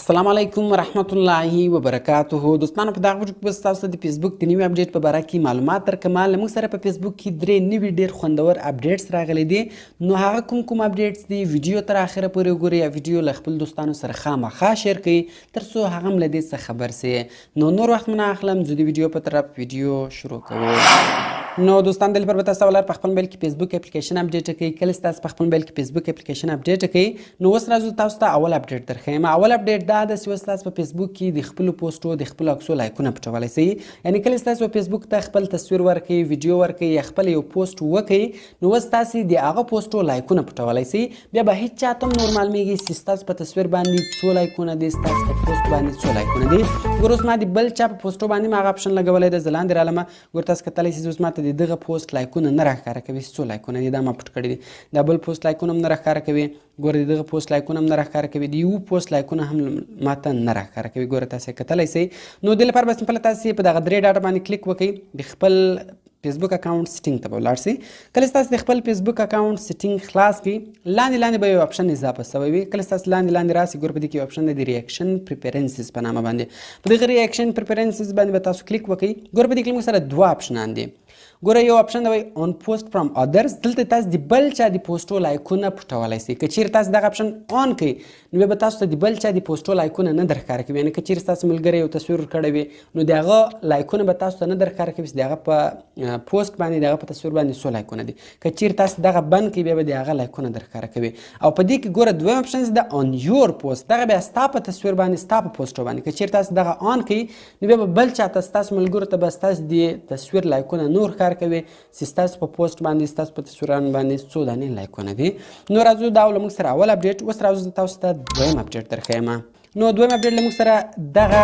السلام علیکم ورحمت الله وبرکاته. دوستانو، په دغه ویډیو کې به تاسو د فیسبوک د نوي اپډیټ په باره کې معلومات درکړم. له موږ سره په فیسبوک کې درې نوي ډیر خوندور اپډیټس راغلي دي. نو هغه کوم کوم اپډیټس دي، ویډیو تر اخره پورې وګورئ او ویډیو له خپل دوستانو سره خامخا share کړئ، تر څو هغه هم له دې څخه خبر سي. نو نور وخت مو نه اخلم، زه د ویډیو په طرف ویډیو شروع کوو. نو دوستان، دلته پر تاسو ولر په خپل موبایل کې فیسبوک اپلیکیشن اپډیټ کړئ. کله چې تاسو په خپل موبایل کې فیسبوک اپلیکیشن اپډیټ کړئ، نو اوس راځو تاسو ته اول اپډیټ درښیم. اول اپډیټ دا ده چې اوس تاسو په فیسبوک کې د خپلو پوسټو، د خپلو عکسو لایکونه پټولی شئ. یعنی کله چې تاسو فیسبوک ته خپل تصویر ورکړئ، ویډیو ورکړئ یا خپل یو پوسټ وکړئ، نو اوس تاسو د هغه پوسټو لایکونه پټولی شئ. بیا به هیڅ چاته هم نور معلومیږي چې ستاسو په تصویر باندې څو لایکونه دي، ستاسو په پوسټ باندې څو لایکونه دي. ګور، اوس ما د بل چا په پوسټو باندې ما هغه اپشن لګولی دی. زه لاندې رالمه. ګور، تاسو کتلی شئ، اوس ماته د دغه پوسټ لایکونه نه راښکاره کوي چې څو لایکونه دي. دا ما پټ کړي دي. دا بل پوسټ لایکونه هم نه راښکاره کوي. ګوره، د دغه پوسټ لایکونه هم نه راښکاره کوي. د یو پوسټ لایکونه هم ماته نه راښکاره کوي. ګوره، تاسو کتلی شئ. نو د لپاره به simple تاسو په دغه درې ډاټ باندې کلیک وکړئ، د خپل فیسبوک اکاونټ setting ته به ولاړ شئ. کله چې تاسو د خپل فیسبوک اکاونټ setting خلاص کړئ، لاندې لاندې به یو اپشن اضافه شوی وي. کله چې تاسو لاندې لاندې راسئ، ګور، په دې کې یو اپشن دی د reaction preferences په نامه باندې. په دغه reaction preferences باندې به تاسو کلیک وکړئ. ګور، په دې کې موږ سره دوه اپشنان دي. ګوره، یو اپشن دی on post from others. دلته تاسو د بل چا د پوسټو لایکونه پټولی شئ. که چیرې تاسو دغه اپشن on کړئ، نو بیا به تاسو ته د بل چا د پوسټو لایکونه نه درښکاره کوي. یعنی که چیرې ستاسو ملګری یو تصویر ورکړی وي، نو د هغه لایکونه به تاسو ته نه درښکاره کوي چې د هغه په پوسټ باندې، د هغه په تصویر باندې څو لایکونه دي. که چیرې تاسو دغه بند کړئ، بیا به د هغه لایکونه درښکاره کوي. او په دې کې ګوره، دویم اپشن د on your post. دغه بیا ستا په تصویر باندې، ستا په پوسټو باندې. که چیرې تاسو دغه on کړئ، نو بیا به بل چاته، ستاسو ملګرو ته به ستاسو د تصویر لایکونه نور ښکاره کوي چې ستاسو په پوسټ باندې، ستاسو په تصویرانو باندې څو دانې لایکونه دي. نو راځو، دا له موږ سره اول اپډیټ. اوس راځو، تاسو ته دویم اپډیټ درښیم. نو دویم اپډیټ له موږ سره دغه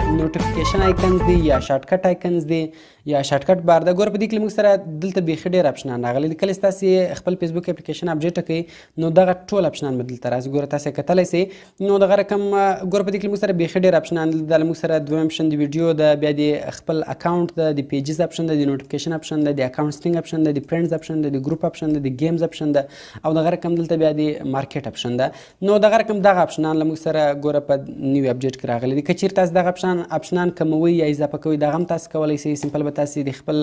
notification icons دی یا shortcut icons دی یا shortcut bar ده. ګوره، په دې کې موږ سره دلته بیخي ډېر اپشنان راغلي دي. کله چې تاسو خپل فیسبوک اپلیکیشن اپډیټ کړئ، نو دغه ټول اپشنان به دلته راځي. ګوره، تاسو کتلی شئ. نو دغه رقم ګوره، په دې کې موږ سره بیخي ډېر اپشنان دي. د موږ سره دویم اپشن د ویډیو ده، بیا د خپل اکاونټ ده، د pages اپشن ده، د notification اپشن ده، د account setting اپشن ده، د friends اپشن ده، د ګروپ اپشن ده، د games اپشن ده او دغه رقم دلته بیا د market اپشن ده. نو دغه رقم دغه اپشنان له موږ سره ګوره په نوي اپډیټ کې راغلي دي. که چیرې تاسو دغه اپشنان کموي یا اضافه کوئ، دغه هم تاسو کولی شئ. simple به تاسو د خپل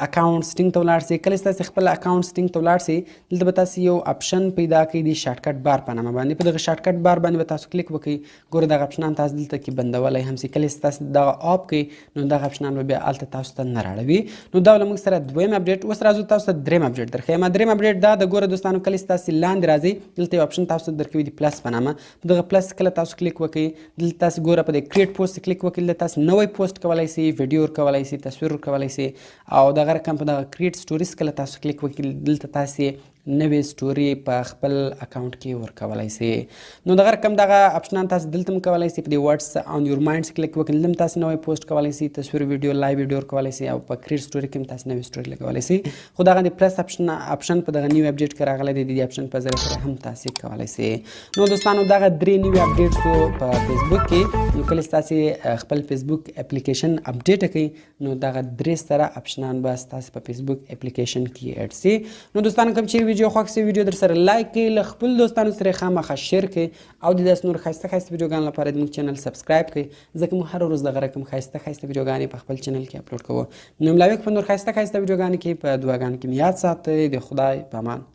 اکاونټ setting ته ولاړ شئ. کله چې تاسو خپل اکاونټ setting ته ولاړ شئ، دلته به تاسو یو اپشن پیدا کړئ د shortcut bar په نامه باندې. په دغه shortcut bar باندې به تاسو کلیک وکړئ. ګوره، دغه اپشنان تاسو دلته کې بندولی هم شئ. کله چې تاسو دغه off کړئ، نو دغه اپشنان به بیا هلته تاسو ته نه راړوي. نو دا له موږ سره دویم اپډیټ. اوس راځو، تاسو ته دریم اپډیټ درښیم. دریم اپډیټ دا د ګوره دوستانو، کله چې تاسو لاندې راځئ، دلته یو اپشن تاسو ته درکوي د plus په نامه. په دغه plus کله تاسو کلیک وکړئ، دلته تاسو ګوره په دې create post کلیک وکړئ. دلته تاسو نوی پوسټ کولای شئ، ویډیو ورکولای شئ، تصویر ورکولای شئ او دغه رقم په دغه create stories کله تاسو کلیک وکړئ، دلته تاسو نوې ستوري په خپل اکاونټ کې ورکولای شئ. نو دغه رقم دغه اپشنان تاسو دلته هم کولای شئ. په دې what's on your mind کلیک وکړئ، دلته تاسو نوی پوسټ کولای شئ، تصویر، ویډیو، live ویډیو ورکولای شئ او په create story کې هم تاسو نوې ستوري لګولای شئ. خو دغه د plus اپشن په دغه new اپډیټ کې راغلی دی. د دې اپشن په ذریعه سره هم تاسو کولای شئ. نو دوستانو، دغه درې نوي اپډیټس په فیسبوک کې. نو کله چې تاسو خپل فیسبوک اپلیکیشن اپډیټ کړئ، نو دغه درې سره اپشنان به ستاسو په فیسبوک اپلیکیشن کې add سي. نو دوستانو، کوم چې ویډیو خوښ سي، ویډیو در سره like کړئ، له خپل دوستانو سره خامخا share کړئ او د داسې نور ښایسته ښایسته ویډیوګانو لپاره زموږ چینل subscribe کړئ، ځکه موږ هره ورځ دغه رقم ښایسته ښایسته ویډیوګانې په خپل چینل کې اپلوډ کوو. نو ملاویک په نور ښایسته ښایسته ویډیوګانو کې. په دعاګانو کې مې یاد ساتئ. د خدای په امان.